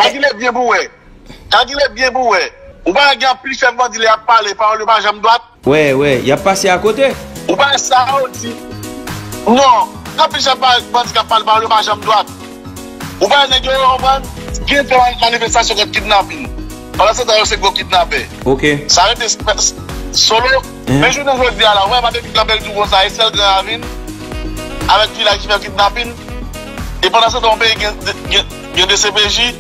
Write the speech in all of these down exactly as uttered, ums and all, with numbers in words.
Kalkile byen pou wè. Kalkile byen pou wè. Ou pa wè gen anpil chèf bandi lè y ap pale, pawòl yo pa janm dwat? Wè, wè, y ap pase akote. Ou pa wè sa yo di? Non. Gen anpil chèf ba-, bandi k ap pale, pawòl yo pa janm dwat. Ou pa wè nèg yo, yo konprann? Gen fè manifestasyon kont kidnapin. Pandan se tan, yo se gwo kidnapè. Ok. Sa rete solo. Mhm. Men jounen jodi a la, ou wè Babekyou kanpe l tou konsa, e sèl Gran Ravin, avèk vilaj ki fè kidnapin. E pandan se tan, yon peyi gen, gen, gen D C P J,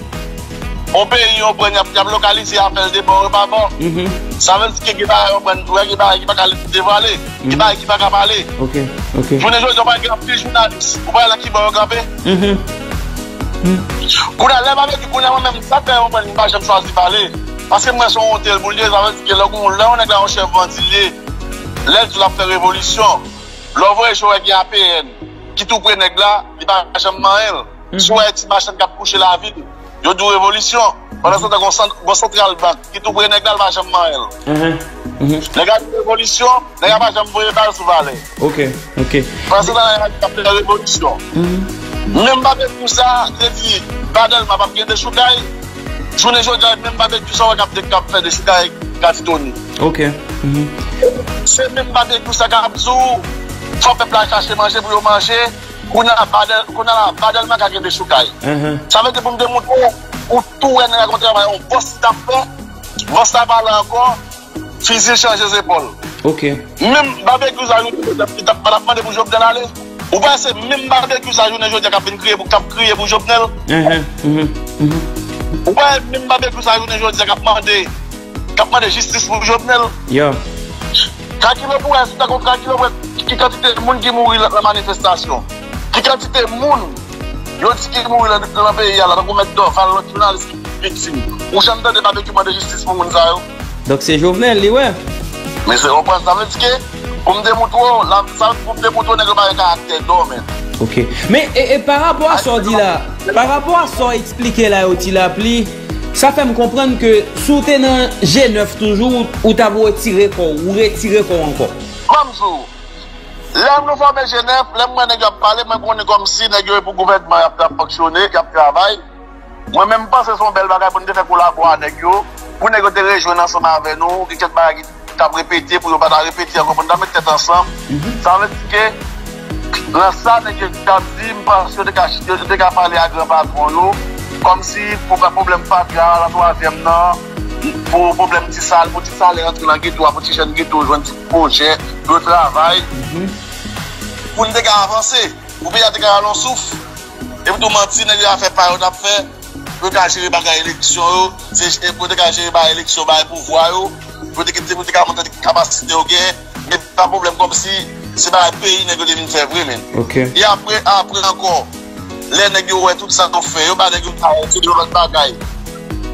yon peyi, yon pwen, y ap, y ap lokalize afè l de bò e pa bò. Mhm. Sa vle di ke gen bagay, yon pwen, ou wè gen bagay ki pa ka devwale, gen bagay ki pa ka pale. Ok, ok. Jounen jodi a, pa gen anpil jounalis. Ou pa wè nan ki bò yo kanpe? Mhm. Kounye a, lè Babekyou, kounye a, mwen menm, sa fè yon pwen, m pa janm chwazi pale. Paske m wè se yon wonte l pou l ye, sa vle di ke lè yon, lè yon nèg la yon chèf bandi l ye, lè l di l ap fè revolisyon, lè w voye cho wè gen A P N ki tou pre nèg la, li pa janm manyen l. Si w wè ti machann k ap kouche lavil, yo di w revolisyon. Pandan se tan, gon sant-, gon santral bank ki tou pre nèg la, l pa janm manyen l. Mhm. Mhm. Nèg la di w revolisyon, nèg la pa janm voye bal sou Valè. Ok, ok. Pandan se tan, nèg la di k ap fè revolisyon. Mhm. Menm Babekyou sa, te di, pa Dèlma p ap gen dechoukay. Jounen jodi a, menm Babekyou sa w wè k ap de-, k ap fè dechoukay Katitoni. Ok. Mhm. Se menm Babekyou sa k ap di w, fò pèp la chache manje pou yo manje. Kounye a, pa Dèl-, kounye a la, pa Dèlma ka gen dechoukay. Mhm. Sa vle di pou m te montre w, ou tou wè nèg la gon travay, yon bòs li t ap fè, bòs la pa la ankò, fizi l chanje zepòl. Ok. Menm Babekyou sa, li t ap, li t ap, pa t ap mande pou Jovenel ale. Ou pa wè se menm Babekyou sa, jounen jodi a, k ap vin kriye pou, k ap kriye pou Jovenel? Mhm, mhm, mhm. Ou pa wè menm Babekyou sa, jounen jodi a, k ap mande, k ap mande jistis pou Jovenel? Yeah. Kalkile pou wè, si w ta konn kalkile pou wè ki kantite moun ki mouri nan, nan manifestasyon. Ki kantite moun yo di ki mouri nan, nan peyi a la, tankou Mèt Dorval, lòt jounalis ki viktim. Ou janm tande Babekyou mande jistis pou moun sa yo? Donk se Jovenel li wè. Men se, w konprann sa vle di ke, pou m te montre w, la, sa pou m te montre w, nèg yo pa gen karaktè non, men. Ok. Men, e, e pa rapò a sa w di la, pa rapò a sa w eksplike la, yo ti lapli, sa fè m konprann ke si w te nan G nèf toujou, ou, ou t ap retire kò w, ou retire kò w ankò. Ban m di w, lè nou fòme G nèf, lè m wè nèg yo ap pale, mwen konnen kòmsi nèg yo e pou gouvènman y ap, y ap fonksyone, y ap travay. Mwen menm, m panse se yon bèl bagay pou n te fè kolabo a nèg yo, pou nèg yo te rejwenn ansanm avè nou, gen kèk bagay ki t ap repete, pou yo pa ta repete ankò, pou n ta met tèt ansanm. Mhm. Sa vle di ke, nan sa nèg yo t ap di, m panse yo te ka, yo te ka pale a gran patwon yo, kòmsi pou pwoblèm fatra a, nan twazyèm nan, pou pwoblèm ti sal, pou ti salè rantre nan geto a, pou ti jèn geto jwenn ti pwojè, yo travay. Mhm. Pou n te ka avanse, pou peyi a te ka rale yon souf. Epi tou manti, nèg yo a fè pa yo t ap fè, pou yo ka jere bagay eleksyon yo, se, e pou yo te ka jere bagay eleksyon, bagay pouvwa yo, pou yo te, pou yo te ka montre kapasite yo gen, men pa pwoblèm kòmsi se bagay peyi nèg yo te vin fè vre, men. Ok. E apre, apre ankò, lè nèg yo wè tout sa nou fè, yo ba nèg yo parèt, se yon lòt bagay.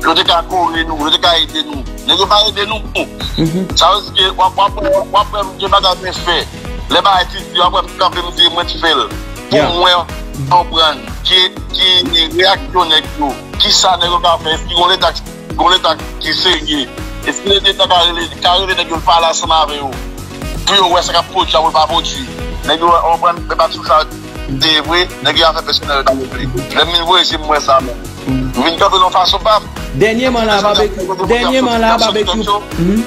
Yo te ka kore nou, yo te ka ede nou. Nèg yo pa ede nou. Mhm. Sa vle di ke w ap, w ap, w ap wè m gen bagay mwen fè. Lè bagay ti di, w ap wè m kanpe, m di mwen t fè l. Pou mwen konprann ki, ki reyaksyon nèg yo. Kisa nèg yo ka fè? Èske gon leta, gon leta ki serye? Èske leta ka rele, ka rele nèg yo pale ansanm avè yo? Pou yo wè sa k ap pwodui a, pou l pa pwodui. Nèg yo, w konprann, se pa sou sa te vre, nèg yo afè pèsonèl yo ta regle. Lè m vin voye je m wè sa menm. M vin kanpe nan fason pa m. Dènyèman la, Babekyou, dènyèman la, Babekyou, mhm.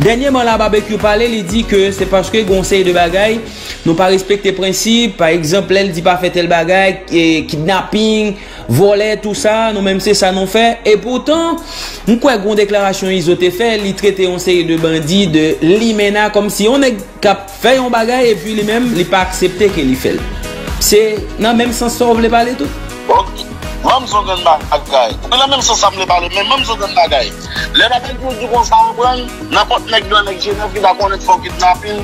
Dènyèman la, Babekyou pale, li di ke se paske gon seri de bagay, nou pa respekte prensip, pa egzanp, lè l di pa fè tèl bagay, e, kidnaping, vòlè, tou sa, nou menm se sa nou fè. E poutan, m kwè gon deklarasyon Izo te fè, li trete yon seri de bandi de limena, kòmsi yon nèg k ap fè yon bagay epi li menm, li pa aksepte ke li fè l. Se nan menm sans sa w vle pale tou? Ok. Ban m di w yon grenn bagay. Nan menm sans sa m vle pale, men ban m di w yon grenn bagay. Lè Babekyou di konsa, w konprann, nenpòt nèg nan nèg G nèf ki ta konnen fè yon kidnapin,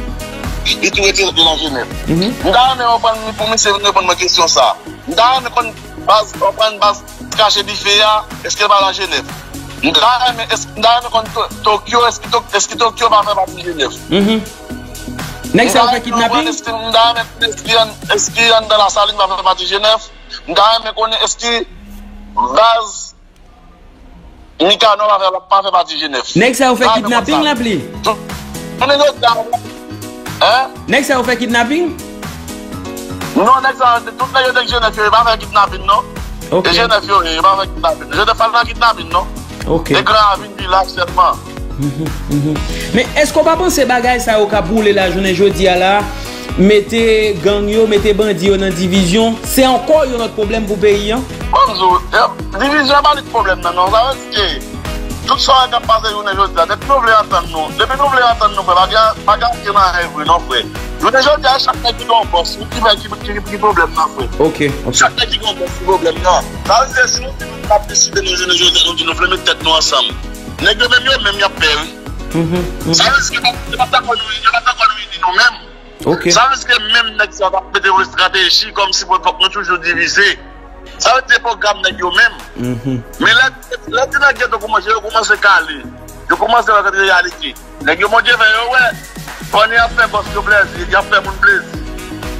li tou rete nan G nèf. Mhm. M ta renmen w konprann pou misye vin reponn mwen kesyon sa. M ta renmen konn baz, w konprann baz kache dife a, èske l pa nan G nèf? M ta renmen, èske, m ta renmen konn To-, Tokyo, èske To-, èske Tokyo pa fè pati G nèf? Mhm. Nèg sa yo fè kidnaping? M ta renmen konn, èske, m ta renmen konn, èske Yan-, èske Yanda Lasalin pa fè pati G nèf? M ta renmen konnen, èske baz Nikanò pa fè, pa fè pati G nèf? Nèg sa yo fè kidnaping, Lapli? Tout, tout nèg yo, hein? Nèg sa yo fè kidnaping? Non, nèg sa, tout nèg yo te G nèf yo, yo pa fè kidnaping, non. Ok. E Jenèf yo ye, yo pa fè kidnapin. Jenèf pa nan kidnapin, non. Ok. E Gran Ravin village sèlman. Mhm, mhm. Men èske w pa panse bagay sa yo k ap woule la jounen jodi a la, mete gang yo, mete bandi yo nan divizyon, se ankò yon lòt pwoblèm pou peyi an? Bon, m di w, eh, divizyon pa li k pwoblèm nan, non. Sa vle di ke tout sa w wè k ap pase jounen jodi a, depi nou vle antann nou, depi nou vle antann nou, frè, pa gen, pa gen anyen nan vre, non, frè. Jounen jodi a, chak nèg ki gen yon bòs, wi, ki fè ki, ki, ki pwoblèm nan, frè. Ok, ok. Chak nèg ki gen yon bòs ki pwoblèm nan. Sa vle di, si nou di nou ap deside nou jounen jodi a, nou di nou vle met tèt nou ansanm. Nèg yo menm, yo menm, y ap pè, wi. Mhm, mhm. Sa vle di, yo pa, yo pa dakò nou, yo pa dakò nou ini nou menm. Ok. Sa vle di ke menm nèg sa yo t ap mete yon estrateji kòmsi pou fòk nou toujou divize. Sa vle di se pwogram nèg yo menm. Mhm. Men lè, lè ti nèg gen tan pou manje, yo kòmanse kale. Yo kòmanse wè kòt reyalite. Nèg yo Bondye fè yo wè. Pandan y ap fè bòs yo plèzi, y ap fè moun plezi.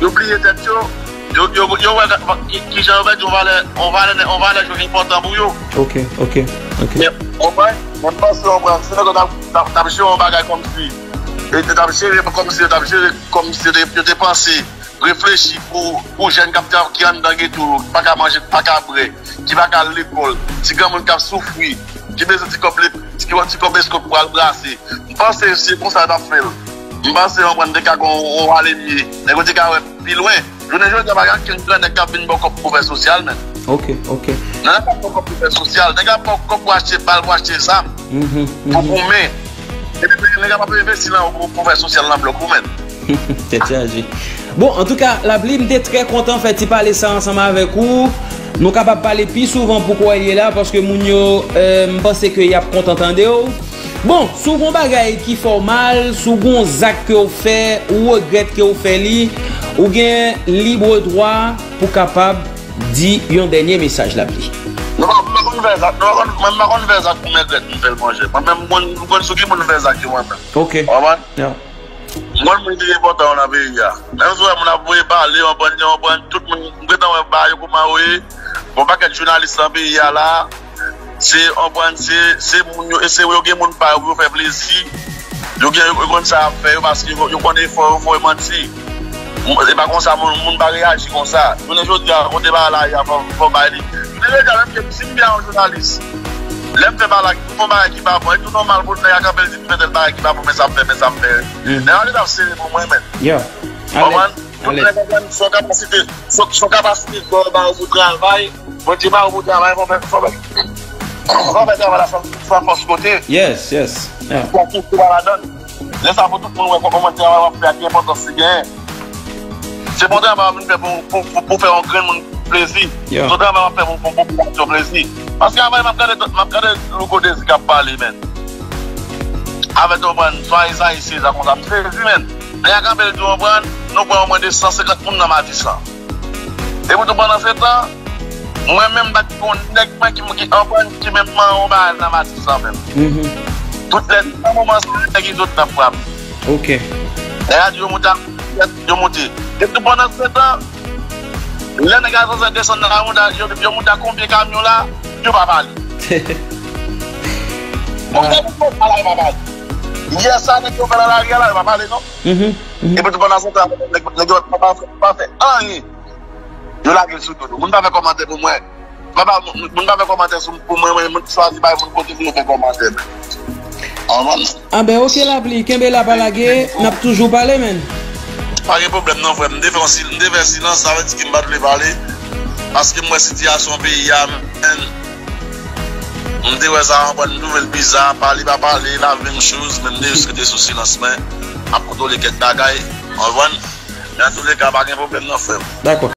Yo bliye tèt yo. Yo, yo, yo wè ki, ki jan yo pèdi yon valè, yon valè, yon valè jwe enpòtan pou yo. Ok, ok, ok. Men, konprann? Men m panse, konprann, si nèg yo t ap, t ap, t ap jere yon bagay kòmsi, e te t ap jere kòmsi yo t ap jere kòmsi yo te, yo te panse, reflechi pou, pou jèn k ap tra-, ki anndan geto yo, ki pa ka manje, ki pa ka bwè, ki pa ka al lekòl, ti granmoun k ap soufri, ki bezwen ti kòb le, ti, ti kòb eskòt pou al brase. M panse se konsa yo t ap fè l. M panse, konprann, te ka gon, gon alemye. Nèg yo te ka wè pi lwen. Jounen jodi a, pa gen okenn grannèg k ap vin ba w kòb pou fè sosyal, menm. Ok, ok. Nèg ap ba w kòb pou fè sosyal. Nèg ap ba w kòb pou achte bal, pou achte zam. Mhm, pou goumen. Epi nèg ap ap envesti nan ou pou, pou fè sosyal nan blòk ou, menm. Tèt chaje. Bon, antouka, Lapli, m te trè kontan fè ti pale sa ansanm avèk ou. Nou kapab pale pi souvan pou kwè l ye la, paske moun yo, eh, m panse ke y ap kontan tande w. Bon, si w gon bagay ki fè w mal, si w gon zak ke w fè, ou regrèt ke w fè li, ou gen libre droit pou kapab di yon dènye mesaj, Lapli. Non, mwen pa konn fè zak, non, mwen pa konn, mwen pa konn fè zak pou m regrèt m fè l, monchè. Mwen menm, mwen, mwen konn sou ki moun fè zak yo, mwen menm. Ok. Ou konprann? Yeah. M konn moun ki enpòtan yo nan peyi a. Menm si w wè moun ap voye pale, w konprann, w konprann, tout moun, m gentan wè bagay yo kòman yo ye. Gon pakèt jounalis nan peyi a la, se, w konprann, se, se moun yo, e se yo gen moun pa yo pou yo fè plezi. Yo gen, yo konn sa y ap fè yo paske yo, yo konn efò yo fè yo manti. E pa konsa moun, moun pa reyaji konsa. Jounen jodi a, kote bagay la ye a, fò, fò bay li. Jounen jodi a, menm ke si m byen yon jounalis, lè m fè bagay, m fè yon bagay ki pa bon, e tou nòmal pou nèg a kanpe l di m fè tèl bagay ki pa bon, men sa m fè, men sa m fè. Nèg la te t ap sere pou mwen, men. Yeah. Konprann? Tout nèg konprann, se yon kapasite, se, se yon kapasite Bondye ba yo pou travay. Bondye ba yo pou travay, fò fè, fò fè, fò fè travay la san, san fòs kote. Yes, yes. Yeah. Fò tout pa ladann. Lè sa pou tout moun wè kòman travay w ap fè a ki enpòtans li genyen. Se bon travay w ap vin fè pou, pou, pou, pou fè yon grenn moun plezi. Yeah. Se yon travay w ap fè pou, pou popilasyon plezi. Paske avè m ap gade, m ap gade Louko Dezi k ap pale, men. Avè w konprann, swa Ezayi Seza konsa, m sezi, men. Nèg la kanpe l di w konprann, nou pran omwen de san senkant moun nan Matisan. Epi tou pandan se tan, mwen menm m pa t gen yon nèg mwen ki, ki anprann ki menm nan yon bagay nan Matisan menm. Mhm. Tout lè nan moman sa, nèg izot nan frap. Ok. Nèg la di yo moute a, yo moute. Epi tou pandan se tan, lè nèg la sanse desann nan la, yo, yo moute a konbyen kamyon la, yo pa pale. Konbyen moun pa la, yo pa pale. Yè sa, nèg yo fè nan lari a la, yo pa pale non. Mhm, mhm. Epi tou pandan se tan, nèg, nèg yo pa, pa, pa fè anyen. Yo lage l sou do nou. Moun pa fè kòmantè pou mwen. Pa, pa, moun pa fè kòmantè sou, pou mwen, mwen, moun chwazi bay moun kote pou yo fè kòmantè. Anvan. Anben, ok, Lapli, kenbe la, pa lage, n ap toujou pale, men. Pa gen pwoblèm non, frè m. M te fè yon sil-, m te fè silans, sa vle di ke m pa t vle pale. Paske m wè sitiyasyon peyi a, men. M te wè sa, anpwen m twouve l biza, pale pa pale, la menm choz, men m te jis rete sou silans mwen, ap kontwole kèk bagay, konprann? Men antouleka, pa gen pwoblèm non, frè m. Dakò.